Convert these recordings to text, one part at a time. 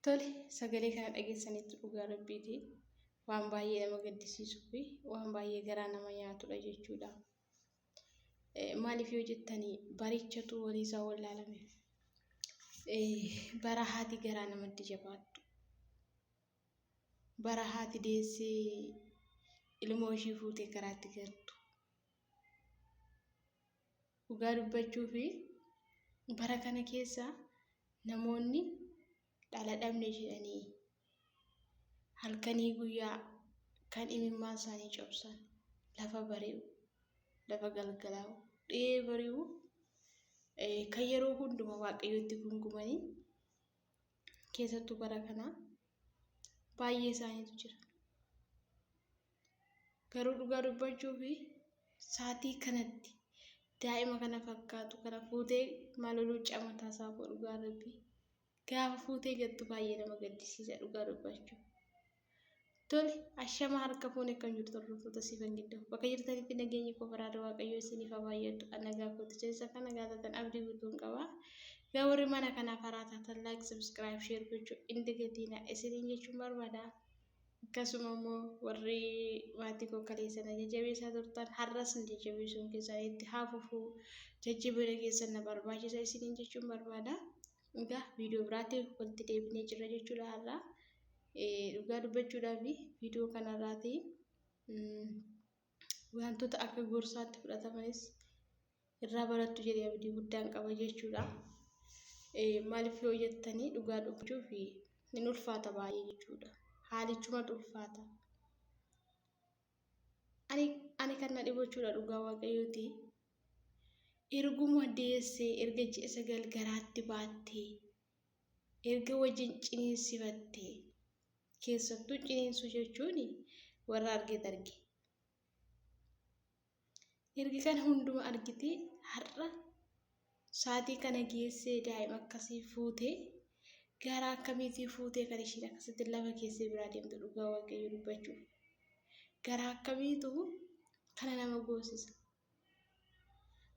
Tole sagalee kana dhageessanitti dhugaa rabbiiti. Waan baay'ee nama gaddisiisuu fi waan baay'ee garaa nama nyaatudha jechuudha. Maaliif yoo jettanii barichatu waliisaa wallaalame. Bara haati garaa namatti jabaattu. Bara haati deessee ilmoo ishii fuutee karaatti galtu. Dhugaa dubbachuu fi bara kana keessa namoonni dhala dhabne jedhanii halkanii guyyaa kan imimmaan isaanii cobsan lafa bari'u, lafa galgalaa'u, dhiyee bari'u kan yeroo hunduma waaqayyotti gungumanii keessattuu bara kana baay'ee isaaniitu jira. Garuu dhugaa dubbachuu fi saatii kanatti daa'ima kana fakkaatu kana fuutee maal luuccaa mataa isaa koo dhugaa rabbii gaafa fuutee gattu baay'ee nama gaddisiisa dhugaa dubbachuu. Tole ashama harka fuune akkam jirtu hordoftoota siifan gidduu bakka jirtanitti nageenyi koo baraada waaqayyoo isiniif haa baay'atu nagaa kootti keessa kan nagaa taatan abdii guutuun qaba. Egaa warri mana kanaaf haaraa taatan like subscribe share gochuu hin dagatinaa isiniin jechuun barbaada. Akkasuma immoo warri maatii koo kaleessa na jajjabeessaa turtan har'as na jajjabeessuun keessan itti haa fufu jajjabina keessan na barbaachisa isiniin jechuun barbaada. Egaa viidiyoo biraatiin walitti deebinee jirra jechuudha har'a. Dhugaa dubbachuudhaaf viidiyoo kanarraati wantoota akka gorsaatti fudhatamanis irraa barattu jedhee abdii guddaan qaba jechuudha. Maaliif yoo jettanii dhugaa dubbachuuf hin ulfaata baay'ee jechuudha. Haalichumatu ulfaata. Ani kan na dhibu jechuudha dhugaa waaqayyooti. Erguma deessee erga ji'a 9 garaatti baattee erga wajjin ciniinsifattee keessattuu ciniinsuu jechuun warra argeet arge. Erga kana hunduma argitee har'a saatii kana geessee daa'ima akkasii fuutee garaa akkamiitii fuutee kan ishiin akkasitti lafa keessee biraa deemtu dhugaa waaqayyo dubbachuuf. Garaa akkamiitu kana nama goosisa.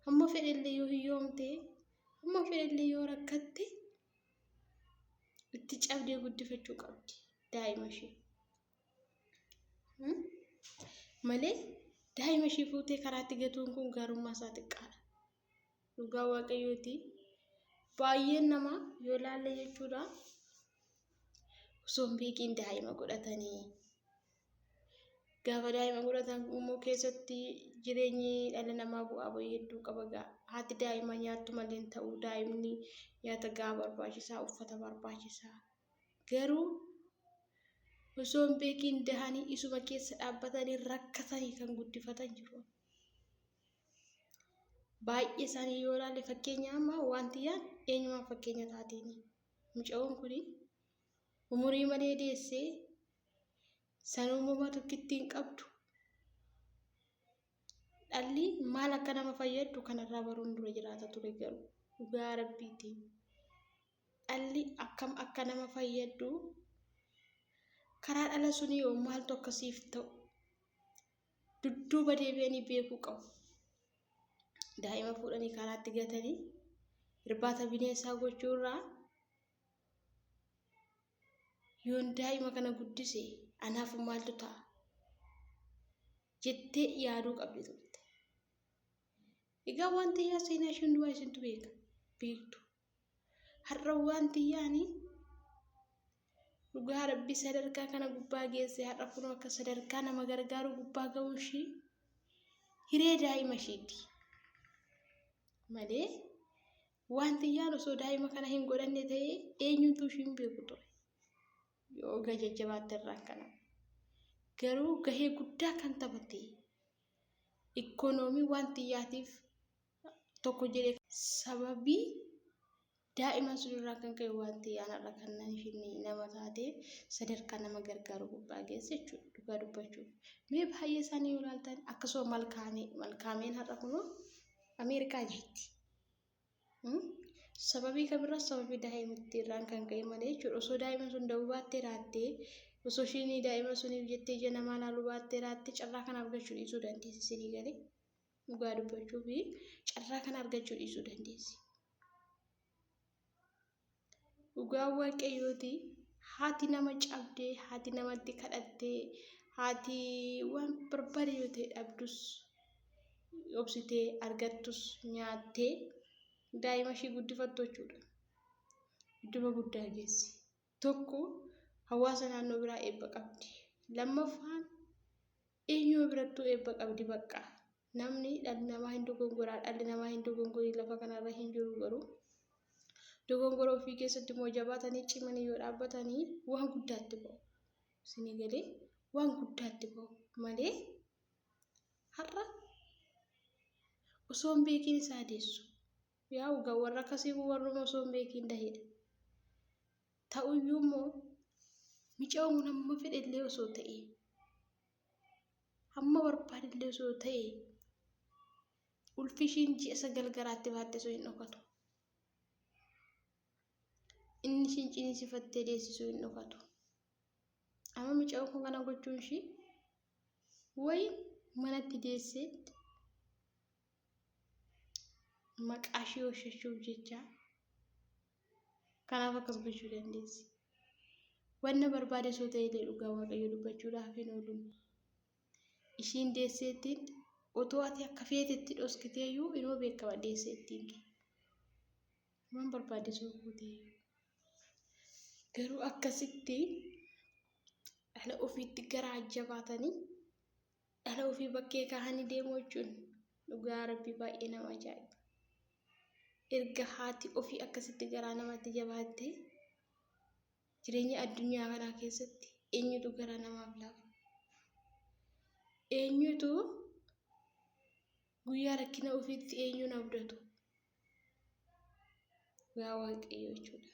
Hamma fedhellee yoo hiyyoomte, hamma fedhellee yoo rakkatte itti cabdee guddifachuu qabdi daa'ima ishee. Malee daa'ima ishee fuutee karaatti gatuun kun gaarummaa isaa xiqqaadha. Dhugaa waaqayyooti. Baay'een namaa yoo laalle jechuudha osoo hin beekiin daa'ima godhatanii gaafa daa'ima godhatan immoo keessatti jireenyi dhala namaa bu'aa bahii hedduu qaba gaa. Haati daa'ima nyaattu malee hin ta'u daa'imni nyaata gahaa barbaachisaa uffata barbaachisaa. Garuu osoo hin beekiin dahanii isuma keessa dhaabbatanii rakkatanii kan guddifatan jiru. Baay'ee isaanii yoo ilaalle fakkeenya amma wanti yaan eenyumaan fakkeenya taateeni. Mucayoon kun umurii malee deessee san uumama tokkitti hin qabdu. Dhalli maal akka nama fayyaddu kanarraa baruun dura jiraata ture garuu dhugaa rabbiiti. Dhalli akkam akka nama fayyaddu karaa dhala sunii yoo maaltu akkasiif ta'u dudduuba deebi'anii beekuu qabu. Daa'ima fuudhanii karaatti gatanii irbaata bineensaa gochuu irraa yoon daa'ima kana guddise anaaf maaltu ta'a jettee yaaduu qabdi turte. Egaa wanti yaa seenaa ishee hundumaa isintu beeka beektu. Har'a wanti yaani dhugaa rabbi sadarkaa kana gubbaa geesse har'a kunoo akka sadarkaa nama gargaaru gubbaa ga'uu ishii hiree daa'ima ishiiti. Malee wanti yaan osoo daa'ima kana hin godhanne ta'ee eenyutu ishii hin beeku ture. Yoo gajajjabaatte irraan kana. Garuu gahee guddaa kan taphate ikkonoomii wantiyyaatiif tokko jedhee sababii daa'ima sun irraa kan ka'e wantiyyaan har'a kan ishiin nama taate sadarkaa nama gargaaru gubbaa geesse jechuudha dhugaa dubbachuuf. Mee baay'ee isaanii yoo ilaaltan akkasuma malkaamee malkaameen har'a kunoo Ameerikaa jirti. Sababii kamirraa sababii daa'imatti irraan kan ka'e malee jechuudha. Osoo daa'ima sun da'uu baattee raattee osoo ishiin daa'ima suniif jettee ija namaa ilaaluu baattee raattee carraa kana argachuu dhiisuu dandeessi isinii galee. Dhugaa dubbachuu fi carraa kana argachuu dhiisuu dandeessi. Dhugaa waaqayyooti Haati nama cabdee, haati namatti kadhattee, haati waan barbaade yoo ta'e dhabdus obsitee argattus nyaattee daa'ima ishii guddifattu jechuudha. Idduma guddaa geessi. Tokko hawaasa naannoo biraa eebba qabdi. Lammaffaan eenyuma birattuu eebba qabdi bakka. Namni dhalli namaa hin dogongoraa dhalli namaa hin dogongorii lafa kanarra hin jiru garuu dogongora ofii keessatti immoo jabaatanii cimanii yoo dhaabbatanii waan guddaatti ba'u. Isinii galee waan guddaatti ba'u malee har'a osoo hin beekiin isaa deessu. Yaa ugaa warra akkasii kun warruma osoo hin beekiin dahedha. Ta'uyyuu immoo micaa'uun kun hamma fedhellee osoo ta'e hamma barbaadellee osoo ta'e ulfi ishiin ji'a 9 garaatti baatte sun hin dhokatu. Inni ishiin ciniinsifattee deessisu hin dhokatu. Amma micaa'uun kun kana gochuun ishii wayi manatti deesseetti maqaa ishii hojjechuuf jecha kanaaf akkas gochuu dandeessi. Wanna barbaade osoo ta'e illee dhugaa Waaqayyo dubbachuudhaaf hin oolu. Ishiin deesseettiin otoo ati akka feetetti dhoskiteeyyuu inuma beekama deesseettiin kee. Waan barbaade osoo gooteeyyuu. Garuu akkasitti dhala ofiitti garaa jabaatanii dhala ofii bakkee kaahanii deemuu jechuun dhugaa rabbii baay'ee nama ajaa'iba. Erga haati ofii akkasitti garaa namatti jabaattee jireenya addunyaa kanaa keessatti eenyutu garaa namaaf laafa? Eenyutu guyyaa rakkina ofiitti eenyuun abdatu? Yaa Waaqayyo jechuudha.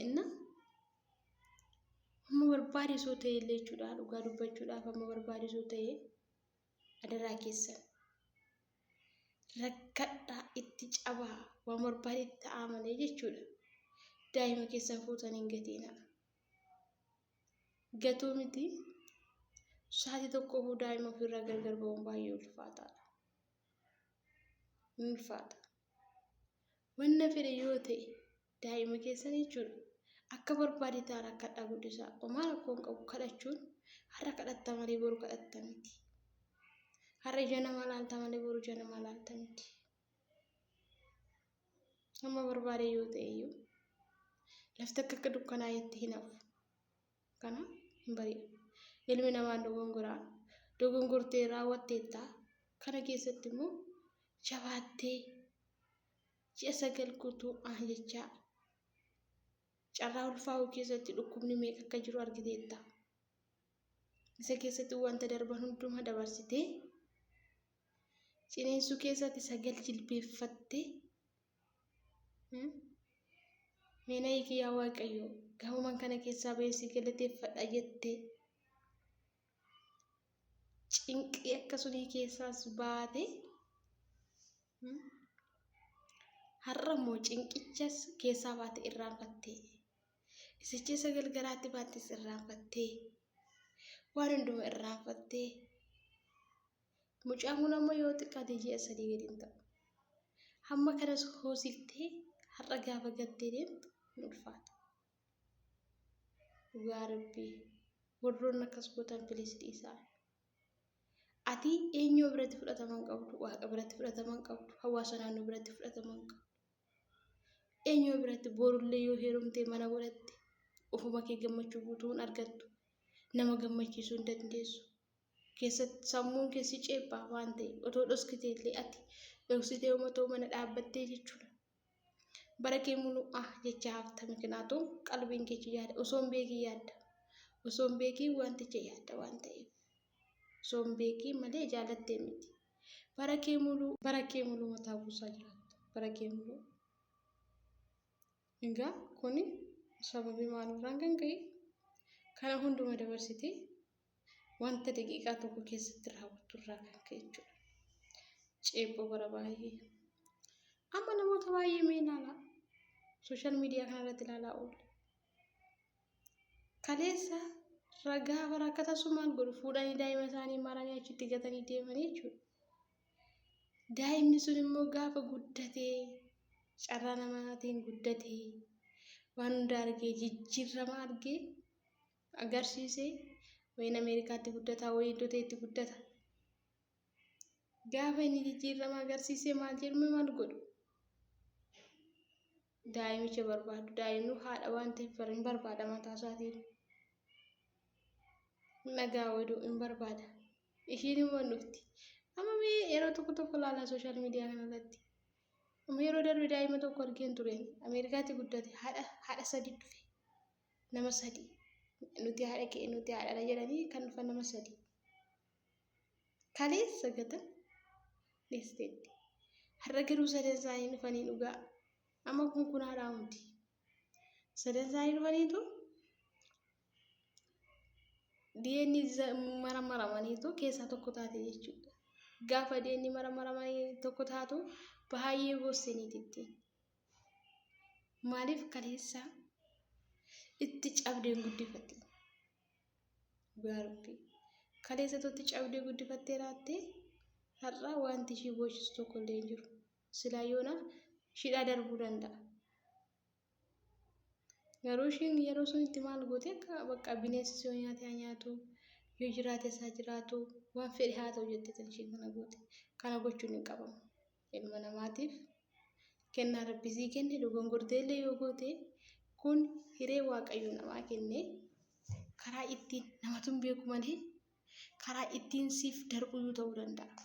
Inna hamma barbaade osoo ta'e illee jechuudha dhugaa dubbachuudhaaf hamma barbaade osoo ta'e adaraa keessan rakkadhaa itti cabaa waan barbaade itti ta'aa malee jechuudha. Daa'ima keessan fuutanii hin gatiinaa. Gatuu miti sa'aatii tokkoof daa'ima ofirraa gargar ba'uun baay'ee ulfaataadha. Ni ulfaata. Wanna fedhe yoo ta'e daa'ima keessan jechuudha. Akka barbaade ta'a rakkadhaa guddisaa. Homaa rakkoo hin qabu kadhachuun har'a kadhatta malee boru kadhatta miti. Har'a ija namaa laalta malee boru ija namaa laalta miti. Hamma barbaade yoo ta'e iyyuu lafti akka akka dukkanaa'etti hin hafu. Kana hin bari'a. Ilmi namaa dogongoraa dogongortee raawwatteetta. Kana keessatti immoo jabaattee ji'a 9 guutuu ah jechaa carraa ulfaa'uu keessatti dhukkubni meeqa akka jiru argiteetta. Isa keessatti wanta darban hundumaa dabarsitee ciniinsuu keessatti 9 jilbeeffattee mee na hiiki yaa Waaqayyo gaafuman kana keessaa ba'ee si galateeffadha jettee cinqii akka sunii keessaas baate har'a immoo cinqichas keessaa baate irraanfattee isicha isa galgalaatti baattes irraanfattee waan hunduma irraanfattee mucaan kun amma yoo xiqqaate ji'a 3 gadi hin ta'u. Hamma kanas hoosiftee har'a gaafa gattee deemtu hin ulfaata. Dhugaa rabbii warroonni akkas gootan bilis dhiisaa. Ati eenyuu biratti fudhatama hin qabdu, waaqa biratti fudhatama hin qabdu, hawaasa naannoo biratti fudhatama hin qabdu. Eenyuu biratti borullee yoo heerumtee mana godhatte ofuma kee gammachuu guutuu hin argattu. Nama gammachiisuu hin dandeessu. Keessatti sammuun kee si ceephaa waan ta'e otoo dhoskitee illee ati dhoksitee umatoo mana dhaabbattee jechuudha. Bara kee muluu ah jechaa hafta mikinaatu qalbiin kee yaada osoo hin beekiin yaadda. Osoo hin beekiin wanticha yaadda waan ta'eef. Osoo hin beekiin malee jaalattee miti. Bara kee muluu bara kee muluu mataa buusaa jiraatta. Bara kee muluu. Egaa kuni sababii maalirraan kan ka'e kana hunduma dabarsitee wanta daqiiqaa tokko keessatti raawwattu irraa kan ka'e jechuudha. Ceephoo bara baay'ee. Amma namoota baay'ee mee ilaalaa. Sooshaal miidiyaa kanarratti ilaalaa oolle. Kaleessa ragaa rakkata sun maal godhu fuudhanii daa'ima isaanii maranii achitti gatanii deemanii jechuudha. Daa'imni sun immoo gaafa guddatee carraa namaatiin guddatee Waan hunda argee jijjiirama argee agarsiisee wayiin Ameerikaatti guddata wayii iddoo ta'etti guddata. Gaafa inni jijjiirama agarsiisee maal jedhume maal godhu? Daa'imicha barbaadu. Daa'imni haadha waan ta'eef hin barbaada mataa isaatiin. Nagaa oduu hin barbaada. Ishiin immoo hin dhufti. Amma mee yeroo tokko tokko ilaalaa sooshaal miidiyaa kanarratti. Amma yeroo darbe daa'ima tokko argeen ture. Ameerikaatti guddate haadha sadi dhufe. Nama sadi. Nuti haadha kee nuti haadha jedhanii kan dhufan nama sadi. Kaleessa gatan dhiisteetti. Har'a garuu sadan isaanii dhufanii dhugaa. Amma kun kun haadhaa miti. Sadan isaanii dhufaniitu DNA maramaramaniitu keessaa tokko taate jechuudha. Gaafa DNA maramaramanii tokko taatu baay'ee boosseniititti. Maaliif kaleessa itti cabdeen guddifatte? Gaarbi. Kaleessa itti cabdee guddifattee laattee har'a wanti ishii booshisu tokko illee hin jiru. Silaa yoona ishiidhaa darbuu danda'a. Garuu ishiin yeroo sunitti maal goote akka bakka bineensi yoo nyaate haa nyaatu, yoo jiraate isaa jiraatu, waan fedhe haa ta'u jettee tan ishiin kana goote. Kana gochuun hin qabamu. Ilma namaatiif kennaa Rabbi sii kenne dogongortee illee yoo goote kun hiree Waaqayyo namaa kenne karaa ittiin namatu hin beeku malee karaa ittiin siif darbuyyuu ta'uu danda'a.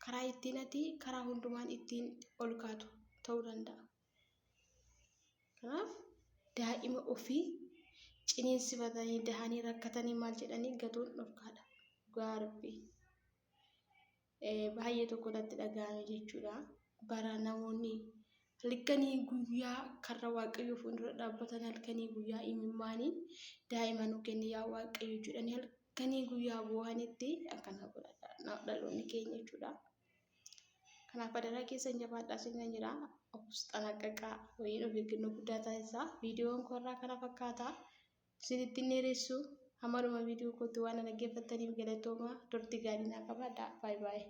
Karaa ittiin ati karaa hundumaan ittiin ol kaatu ta'uu danda'a. Kanaaf daa'ima ofii ciniinsifatanii dahanii rakkatanii maal jedhanii gatuun dhorkaadha. Dhugaa Rabbii. Baay'ee tokko natti dhaga'ame jechuudha. Bara namoonni halkanii guyyaa karra Waaqayyoo fuuldura dhaabbatan halkanii guyyaa imimmaanii daa'ima nu kenni yaa Waaqayyo jedhanii halkanii guyyaa boo'anitti akkana godha dhaloonni keenya jechuudha. Kanaaf adaraa keessan jabaadhaa isiniin jira. Of xanaqqaqaa wayiin of eeggannoo guddaa taasisaa. Viidiyoon koo irraa kana fakkaata. Isinitti hin dheeressu. Hamma dhuma viidiyoo kootti waan na dhaggeeffattaniif galatooma. Turtii gaarii naa qabaadhaa. Baay'ee baay'ee.